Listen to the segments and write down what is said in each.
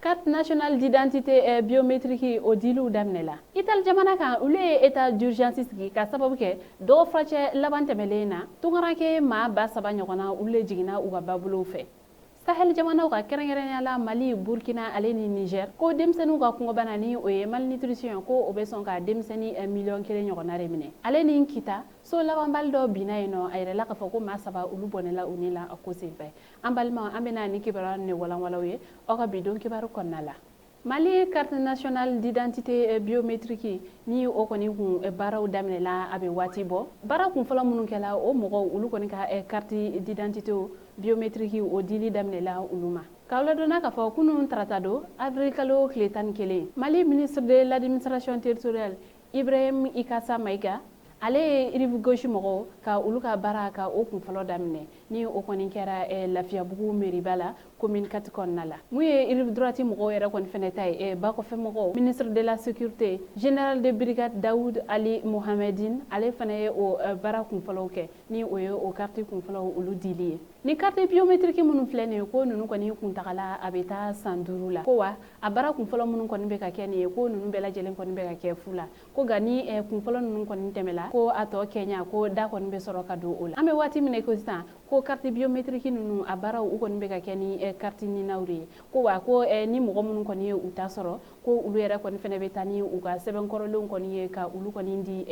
Carte nationale d'identité biométrique, o diliw daminɛla. Itali jamana kan, olu ye état d'urgence sigi ka sababu kɛ dɔgɔ furacɛ laban tɛmɛlen na, tunkaranke maa 3000 ɲɔgɔnna, olu le jiginna u ka babolow fɛ. Sahel jamanaw ka, kɛrɛnkɛrɛnnenya la Mali, Burkina ale ni Niger, ko denmisɛnninw ka kɔngɔbana, ni o ye malnutrition, ko o bɛ sɔn ka denmisɛnnin miliyɔn 1 ɲɔgɔnna de minɛ. Ale ni Kita, so labanbali dɔ binna yen nɔ, a yɛrɛla k'a fɔ ko maa saba, olu bɔnɛla u ni la a ko senfɛ. An balimaw, an bɛna ni kibaruya ni walanwalaw ye aw ka bi don kibaru kɔnɔna la. Mali carte nationale d'identité biométrique, ni o kɔni kun baaraw daminɛla, a bɛ waati bɔ. Baara kun fɔlɔ minnu kɛla, o mɔgɔw, olu kɔni ka carte d'identité biométrique, o dili daminɛla olu ma. K'aw ladɔnna k'a fɔ kunun tarata don, avril kalo tile 11, Mali ministre de l'Administration territoriale, Ibrahim Ikasa Mayiga, ale ye rive gauche mɔgɔw ka olu ka baara ka o kun fɔlɔ daminɛ, ni o kɔni kɛra Lafiyabugu mairie la, commune 4 kɔnɔna la. Mun ye rive droite mɔgɔw yɛrɛ kɔni fɛnɛ ta ye, ba kɔfɛ mɔgɔw, ministre de la Sécurité, général de brigade Daoud Ali Mohamedine, ale fana ye o baara kun fɔlɔw kɛ, ni o ye o carte kun fɔlɔw olu dili ye. Ni carte biométrique minnu filɛ nin ye, ko ninnu kɔni kuntagala a bɛ taa san 5 la. Ko wa a baara kun fɔlɔ minnu kɔni bɛ ka kɛ nin ye, ko ninnu bɛɛ lajɛlen kɔni bɛ ka kɛ fu la. Ko nka ni kun fɔlɔ ninnu kɔni tɛmɛla, ko a tɔ kɛɲa, ko da kɔni bɛ sɔrɔ ka don o la. An bɛ waati min na ko sisan, ko carte biométrique ninnu a baaraw, u kɔni bɛ ka kɛ ni carte ninaw de ye. Ko wa ko ni mɔgɔ minnu kɔni ye u ta sɔrɔ, ko olu yɛrɛ kɔni fɛnɛ bɛ taa ni u ka sɛbɛn kɔrɔlenw kɔni ye ka olu kɔni di,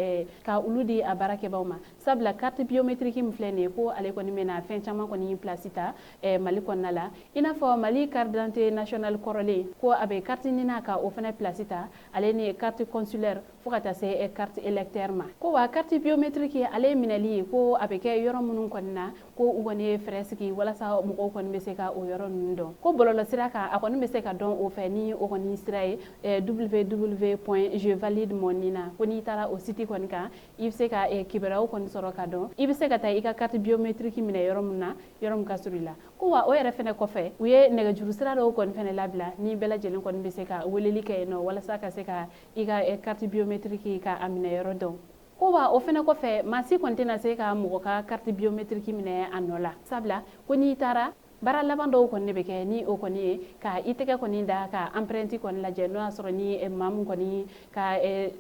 ka olu di a baarakɛbaw ma, sabula carte biométrique min filɛ nin ye, ko ale kɔni bɛna fɛn caman kɔni place ta Mali kɔnɔna la, i n'a fɔ Mali carte d'identité nationale kɔrɔlen, ko a bɛ carte nina ka o fɛnɛ place ta, ale ni carte consulaire, fo ka taa se carte électeur ma. Ko wa carte biométrique ale minɛli, ko a bɛ kɛ yɔrɔ minnu kɔni na, ko u kɔni ye fɛɛrɛ sigi walasa mɔgɔw kɔni bɛ se ka o yɔrɔ ninnu dɔn. Ko bɔlɔlɔsira kan, a kɔni bɛ se ka dɔn o fɛ, ni o kɔni sira ye www.je valide mon nina. Ko n'i taara o site kɔni kan, i bɛ se ka kibaruyaw kɔni sɔrɔ ka dɔn i bɛ se ka taa i ka carte biométrique minɛ yɔrɔ min na, yɔrɔ min ka surun i la. Ko wa o yɛrɛ fɛnɛ kɔfɛ, u ye nɛgɛjuru sira dɔw kɔni fɛnɛ labila, ni bɛɛ lajɛlen kɔni bɛ se ka weleli kɛ yen nɔ walasa ka se ka i ka carte biométrique ka a minɛ yɔrɔ dɔn. Ko wa o fɛnɛ kɔfɛ, maa si kɔni tɛna se ka mɔgɔ ka carte biométrique minɛ a nɔ la, sabula ko n'i taara, baara laban dɔw kɔni de bɛ kɛ, ni o kɔni ye ka i tɛgɛ kɔni da ka empreinte kɔni lajɛ, n'o y'a sɔrɔ ni maa min kɔni ka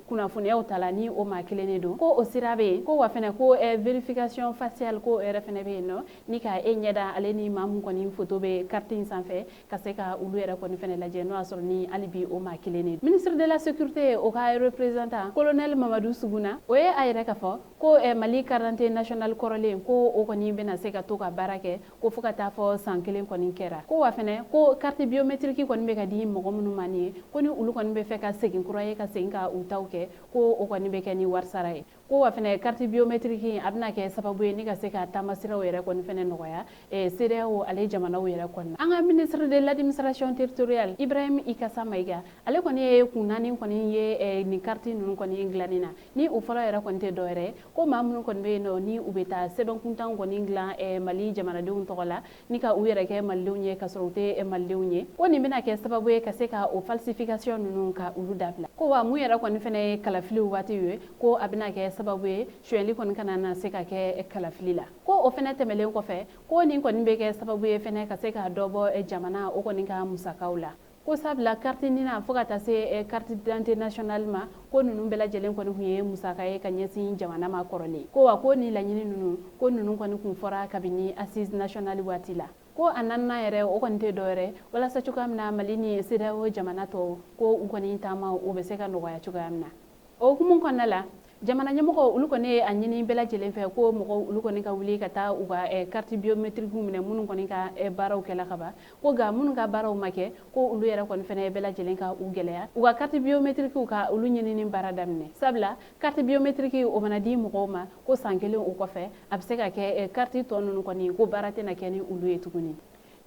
kunnafoniyaw ta la, ni o maa kelen de don, ko o sira bɛ yen. Ko wa fɛnɛ ko vérification faciale, ko o yɛrɛ fɛnɛ bɛ yen nɔ, ni ka e ɲɛda ale ni maa min kɔni photo bɛ carte in sanfɛ, ka se ka olu yɛrɛ kɔni fɛnɛ lajɛ, n'o y'a sɔrɔ ni hali bi o maa kelen de. Ministre de la Sécurité, o ka représentant, colonel Mamadu Suguna, o ye a yɛrɛ k'a fɔ ko Mali carte d'identité nationale kɔrɔlen, ko o kɔni bɛna se ka to ka baara kɛ, ko fo ka taa fɔ san 1 kɔni kɛra. Ko wa fɛnɛ ko carte biométrique kɔni bɛ ka di mɔgɔ minnu ma nin ye, ko ni olu kɔni bɛ fɛ ka segin kura ye, ka segin ka u taw kɛ, ko o kɔni bɛ kɛ ni wari sara ye. Ko wa fɛnɛ carte biométrique a bɛna kɛ sababu ye ni ka se ka taamasiraw yɛrɛ kɔni fɛnɛ nɔgɔya CEDEAO ale jamanaw yɛrɛ kɔnɔna. An ka ministre de l'Administration territoriale, Ibrahim Ikasa Mayiga, ale kɔni ye kun naani kɔni ye nin carte ninnu kɔni dilanni na. Ni o fɔlɔ yɛrɛ kɔni tɛ dɔwɛrɛ, ko maa minnu kɔni bɛ yen nɔ, ni u bɛ taa sɛbɛn kuntan kɔni dilan Mali jamanadenw tɔgɔ la, ni ka u yɛrɛ kɛ malidenw ye ka sɔrɔ u tɛ malidenw ye, ko nin bɛna kɛ sababu ye ka se ka o falsification ninnu ka olu dabila. Ko wa mun yɛrɛ kɔni fɛnɛ ye kalafiliw waati ye, ko a bɛna kɛ sababu ye sonyɛli kɔni kana na se ka kɛ kalafili la. Ko o fɛnɛ tɛmɛlen kɔfɛ, ko nin kɔni bɛ kɛ sababu ye fɛnɛ ka se ka dɔ bɔ jamana o kɔni ka musakaw la, ko sabula carte nina fo ka taa se carte d'identité nationale ma, ko ninnu bɛɛ lajɛlen kɔni tun ye musaka ye ka ɲɛsin jamana ma kɔrɔlen. Ko wa ko ni laɲini ninnu, ko ninnu kɔni kun fɔra kabini assise nationale waati la. Ko a naaninan yɛrɛ, o kɔni tɛ dɔwɛrɛ, walasa cogoya min na Mali ni CEDEAO jamana tɔw, ko u kɔni taama o bɛ se ka nɔgɔya cogoya min na. O hukumu kɔnɔna la, jamana ɲɛmɔgɔ olu kɔni ye a ɲini bɛɛ lajɛlen fɛ ko mɔgɔw olu kɔni ka wuli ka taa u ka carte biométrique minɛ, minnu kɔni ka baaraw kɛla ka ban. Ko nka minnu ka baaraw ma kɛ, ko olu yɛrɛ kɔni fɛnɛ bɛɛ lajɛlen ka u gɛlɛya u ka carte biométrique ka olu ɲinini baara daminɛ, sabula carte biométrique o mana di mɔgɔw ma, ko san 1 o kɔfɛ, a bɛ se ka kɛ carte tɔ ninnu kɔni, ko baara tɛna kɛ ni olu ye tuguni.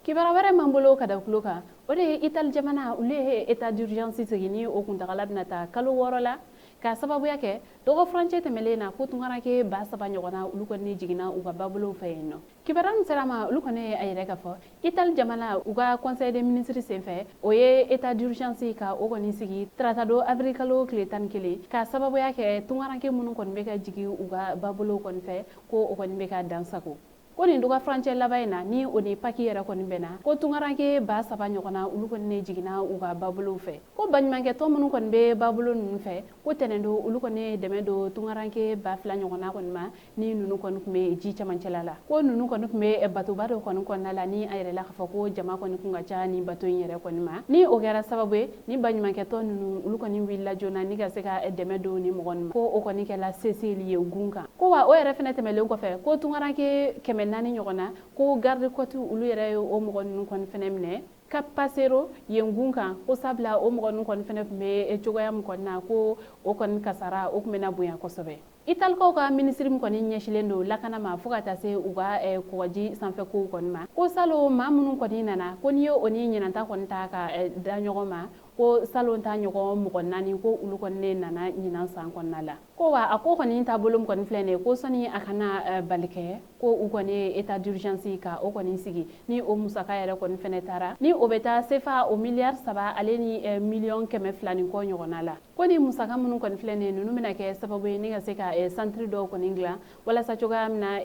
Kibaruya wɛrɛ m'an bolo ka da tulo kan, o de ye Itali jamana, olu ye état d'urgence sigi, ni o kuntagala bɛna taa kalo 6 la, ka sababuya kɛ dɔgɔ furancɛ tɛmɛlen na, ko tunkaranke 3000 ɲɔgɔnna, olu kɔni jiginna u ka babolow fɛ yen nɔ. Kibaruya min sera ma, olu kɔni ye a yɛrɛ k'a fɔ Itali jamana u ka conseil des ministres senfɛ, o ye état d'urgence ka o kɔni sigi tarata don, avril kalo tile 11, ka sababuya kɛ tunkaranke minnu kɔni bɛ ka jigin u ka babolow kɔni fɛ, ko o kɔni bɛ ka dan sago. Ko nin dɔgɔ furancɛ laban in na, ni o ni Pâques yɛrɛ kɔni bɛnna, ko tunkaranke 3000 ɲɔgɔn na, olu kɔni ne jiginna u ka babolow fɛ. Ko baɲumankɛtɔn minnu kɔni bɛ babolo ninnu fɛ, ko tɛnɛn don olu kɔni ye dɛmɛ don tunkaranke 2000 ɲɔgɔnna kɔni ma, ni ninnu kɔni tun bɛ ji camancɛla la. Ko ninnu kɔni tun bɛ batoba dɔ kɔni kɔnɔna la, ni a yɛrɛ la k'a fɔ ko jama kɔni kun ka ca ni bato in yɛrɛ kɔni ma. Ni o kɛra sababu ye, ni baɲumankɛtɔn ninnu, olu kɔni wulila joona ni ka se ka dɛmɛ don ni mɔgɔ ninnu ma. Ko o kɔni kɛla seseli ye gun kan. Ko wa o yɛrɛ fɛnɛ tɛmɛlen kɔfɛ, ko tunkaranke 400 ɲɔgɔn na, ko garde côte olu yɛrɛ ye o mɔgɔ ninnu kɔni fɛnɛ minɛ Cap Passero yen gun kan. Ko sabula o mɔgɔ ninnu kɔni fɛnɛ tun bɛ cogoya min kɔni na, ko o kɔni kasara o tun bɛna bonya kosɛbɛ. Italikaw ka minisiri min kɔni ɲɛsilen don lakana ma, fo ka taa se u ka kɔgɔji sanfɛ kow kɔni ma, ko salon maa minnu kɔni nana, ko n'i ye o ni ɲinanta kɔni ta ka da ɲɔgɔn ma, ko salon ta ɲɔgɔn mɔgɔ naani, ko olu kɔni ne nana ɲinan san kɔnɔna la. Ko wa a ko kɔni taabolo min kɔni filɛ nin ye, ko sɔnni a kana bali kɛ, ko u kɔni ye état d'urgence ka o kɔni sigi, ni o musaka yɛrɛ kɔni fɛnɛ taara, ni o bɛ taa sefa o miliyari 3 ale ni miliyɔn 200 ni kɔ ɲɔgɔnna la. Ko ni musaka minnu kɔni filɛ nin ye, ninnu bɛna kɛ sababu ye ni ka se ka centre dɔw kɔni dilan, walasa cogoya min na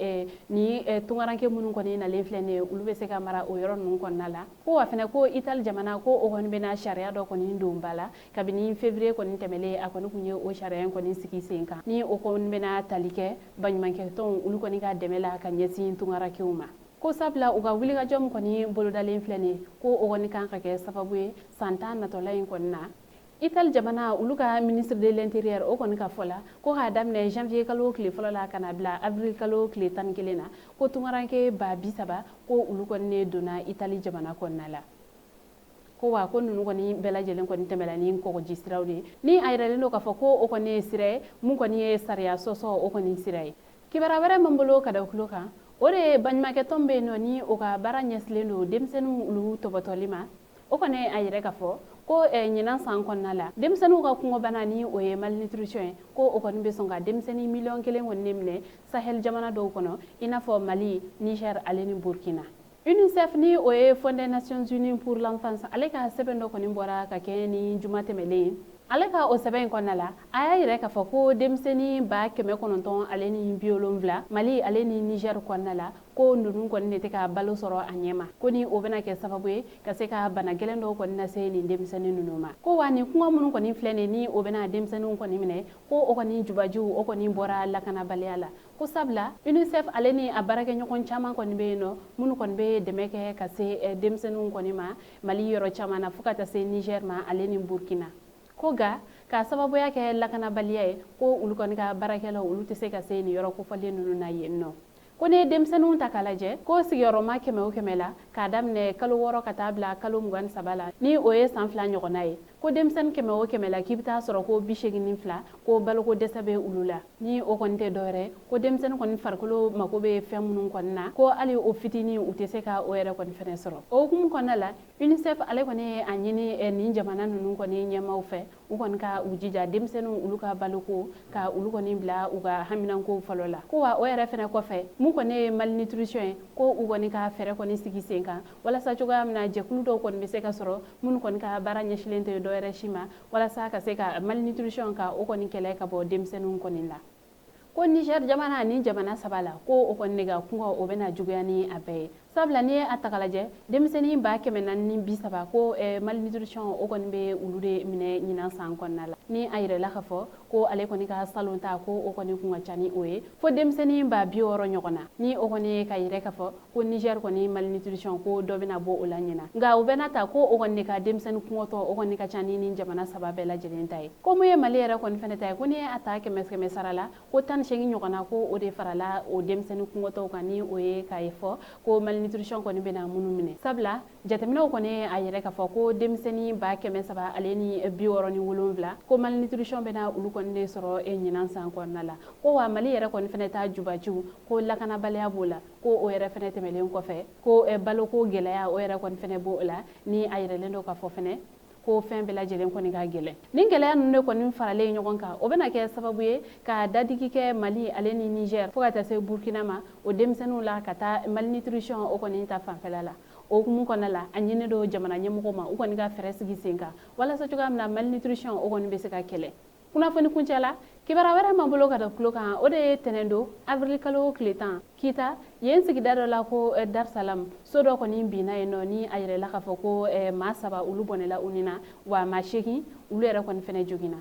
ni tunkaranke minnu kɔni nalen filɛ nin ye, olu bɛ se ka mara o yɔrɔ ninnu kɔnɔna la. Ko wa fɛnɛ, ko Itali jamana, ko o kɔni bɛna sariya dɔ kɔni don ba la. Kabini février kɔni tɛmɛlen, a kɔni kun ye o sariya in kɔni sigi sen kan, ni o kɔni bɛna tali kɛ baɲumankɛtɔnw olu kɔni ka dɛmɛ la ka ɲɛsin tunkarankew ma. Ko sabula u ka wulikajɔ min kɔni bolodalen filɛ nin ye, ko o kɔni kan ka kɛ sababu ye san 10 natɔla in kɔni na. Itali jamana olu ka ministre de l'Intérieur, o kɔni ka fɔ la, ko k'a daminɛ janvier kalo tile fɔlɔ la ka na bila avril kalo tile 11 na, ko tunkaranke 30 000, ko olu kɔni ne donna Itali jamana kɔnɔna la. Ko wa ko ninnu kɔni bɛɛ lajɛlen kɔni tɛmɛla ni kɔgɔji siraw de ye, ni a yɛrɛlen don k'a fɔ ko o kɔni ye sira ye mun kɔni ye sariya sɔsɔ o kɔni sira ye. Kibaruya wɛrɛ min bolo ka da tulo kan, o de ye baɲumankɛtɔn bɛ yen nɔ, ni o ka baara ɲɛsilen don denmisɛnninw olu tɔbɔtɔli ma. O kɔni a yɛrɛ ka fɔ ko ɲinan san kɔnɔna la, denmisɛnninw ka kɔngɔbana, ni o ye malnutrition ye, ko o kɔni bɛ sɔn ka denmisɛnnin miliyɔn 1 kɔni minɛ Sahel jamana dɔw kɔnɔ, i n'a fɔ Mali, Niger ale ni Burkina. UNICEF, ni o ye Fonds des Nations Unies pour l'enfance, ale ka sɛbɛn dɔ kɔni bɔra ka kɛ ni juma tɛmɛlen ye. Ale ka o sɛbɛn in kɔnɔna la, a y'a yɛrɛ k'a fɔ ko denmisɛnnin 970 Mali ale ni Niger kɔnɔna la, ko ninnu kɔni de tɛ ka balo sɔrɔ a ɲɛ ma. Ko ni o bɛna kɛ sababu ye ka se ka bana gɛlɛn dɔw kɔni lase nin denmisɛnnin ninnu ma. Ko wa nin kɔngɔ minnu kɔni filɛ nin, ni o bɛna denmisɛnninw kɔni minɛ, ko o kɔni jubajuw o kɔni bɔra lakanabaliya la. Ko sabula UNICEF ale ni a baarakɛɲɔgɔn caman kɔni bɛ yen nɔ, minnu kɔni bɛ dɛmɛ kɛ ka se denmisɛnninw kɔni ma Mali yɔrɔ caman na, fo ka taa se Niger ma ale ni Burkina. Ko nka k'a sababuya kɛ lakanabaliya ye, ko olu kɔni ka baarakɛlaw, olu tɛ se ka se nin yɔrɔ kofɔlen ninnu na yen nɔ. Ko n'i ye denmisɛnninw ta k'a lajɛ, ko sigiyɔrɔma kɛmɛ o kɛmɛ la, k'a daminɛ kalo 6 ka taa bila kalo 23 la, ni o ye san 2 ɲɔgɔnna ye, ko denmisɛnnin kɛmɛ o kɛmɛ la, k'i bɛ taa sɔrɔ ko 82, ko baloko dɛsɛ bɛ olu la. Ni o kɔni tɛ dɔwɛrɛ, ko denmisɛnnin kɔni farikolo mako bɛ fɛn minnu kɔni na, ko hali o fitinin u tɛ se ka o yɛrɛ kɔni fɛnɛ sɔrɔ. O hukumu kɔnɔna la, UNICEF ale kɔni ye a ɲini nin jamana ninnu kɔni ɲɛmaaw fɛ, u kɔni ka u jija denmisɛnninw olu ka baloko ka olu kɔni bila u ka haminanko fɔlɔ la. Ko wa o yɛrɛ fɛnɛ kɔfɛ, mun kɔni ye malnutrition ye, ko u kɔni ka fɛɛrɛ kɔni sigi sen kan, walasa cogoya min na jɛkulu dɔw kɔni bɛ se ka sɔrɔ, minnu kɔni ka baara ɲɛsilen tɛ dɔwɛrɛ si ma, walasa ka se ka malnutrition ka o kɔni kɛlɛ ka bɔ denmisɛnninw kɔni la. Ko Niger jamana ni jamana saba la, ko o kɔni de ka kɔngɔ o bɛna juguya ni a bɛɛ ye. Sabula n'i ye a ta k'a lajɛ, denmisɛnnin 430,000, ko malnutrition o kɔni bɛ olu de minɛ ɲinan san kɔnɔna la. Ni a yɛrɛla k'a fɔ ko ale kɔni ka salon ta, ko o kɔni kun ka ca ni o ye fo denmisɛnnin 60 000 ɲɔgɔn na. Ni o kɔni ye ka yɛrɛ k'a fɔ ko Niger kɔni malnutrition, ko dɔ bɛna bɔ o la ɲina. Nka o bɛɛ n'a ta, ko o kɔni de ka denmisɛnnin kɔngɔtɔ o kɔni ka ca ni nin jamana saba bɛɛ lajɛlen ta ye. Ko mun ye Mali yɛrɛ kɔni fɛnɛ ta ye, ko n'i ye a ta kɛmɛ kɛmɛ sara la, ko 18 ɲɔgɔnna, ko o de farala o denmisɛnnin kɔngɔtɔw kan, ni o ye k'a ye fɔ ko malnutrition kɔni bɛna minnu minɛ. Sabula jateminɛw kɔni a yɛrɛ k'a fɔ ko denmisɛnnin 367,000, ko malnutrition bɛna olu kɔni de sɔrɔ ɲinan san kɔnɔna la. Ko wa Mali yɛrɛ kɔni fɛnɛ ta jubajuw, ko lakanabaliya b'o la. Ko o yɛrɛ fɛnɛ tɛmɛlen kɔfɛ, ko baloko gɛlɛya o yɛrɛ kɔni fɛnɛ b'o la, ni a yɛrɛlen don k'a fɔ fɛnɛ ko fɛn bɛɛ lajɛlen kɔni ka gɛlɛn. Nin gɛlɛya ninnu de kɔni faralen ɲɔgɔn kan, o bɛna kɛ sababu ye ka dadigi kɛ Mali ale ni Niger, fo ka taa se Burkina ma, o denmisɛnninw la ka taa malnutrition o kɔni ta fanfɛla la. O hukumu kɔnɔna la, a ɲini don jamana ɲɛmɔgɔw ma, u kɔni ka fɛɛrɛ sigi sen kan, walasa cogoya min na malnutrition o kɔni bɛ se ka kɛlɛ. Kunnafoni kuncɛ la, kibaruya wɛrɛ m'an bolo ka da tulo kan, o de ye tɛnɛn don avril kalo tile 10, Kita yen sigida dɔ la ko Darsalam, so dɔ kɔni binna yen nɔ, ni a yɛrɛla k'a fɔ ko maa saba olu bɔnɛla u ni na, wa maa 8 olu yɛrɛ kɔni fɛnɛ joginna.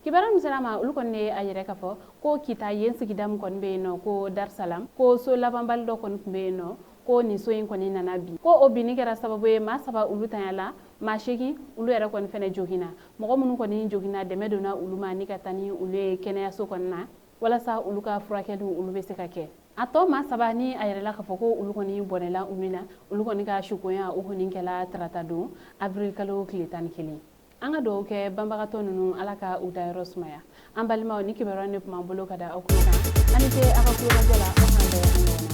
Kibaruya min sera ma, olu kɔni ye a yɛrɛ k'a fɔ ko Kita yen sigida min kɔni bɛ yen nɔ ko Darsalam, ko so labanbali dɔ kɔni tun bɛ yen nɔ, ko nin so in kɔni nana bin, ko o binni kɛra sababu ye maa saba olu tanyala, maa 8 olu yɛrɛ kɔni fɛnɛ joginna. Mɔgɔ minnu kɔni joginna, dɛmɛ donna olu ma ni ka taa ni olu ye kɛnɛyaso kɔni na walasa olu ka furakɛliw olu bɛ se ka kɛ. A tɔ maa saba, ni a yɛrɛla k'a fɔ ko olu kɔni bɔnɛla u min na, olu kɔni ka sukonya o kɔni kɛla tarata don avril kalo tile 11. An ka dugawu kɛ banbagatɔ ninnu, Ala ka u dayɔrɔ sumaya. An balimaw, ni kibaruya ne tun b'an bolo ka da aw tulo kan. An ni ce aw ka tulomajɔ la. Aw k'an bɛn an ɲɔgɔnna wɛrɛ.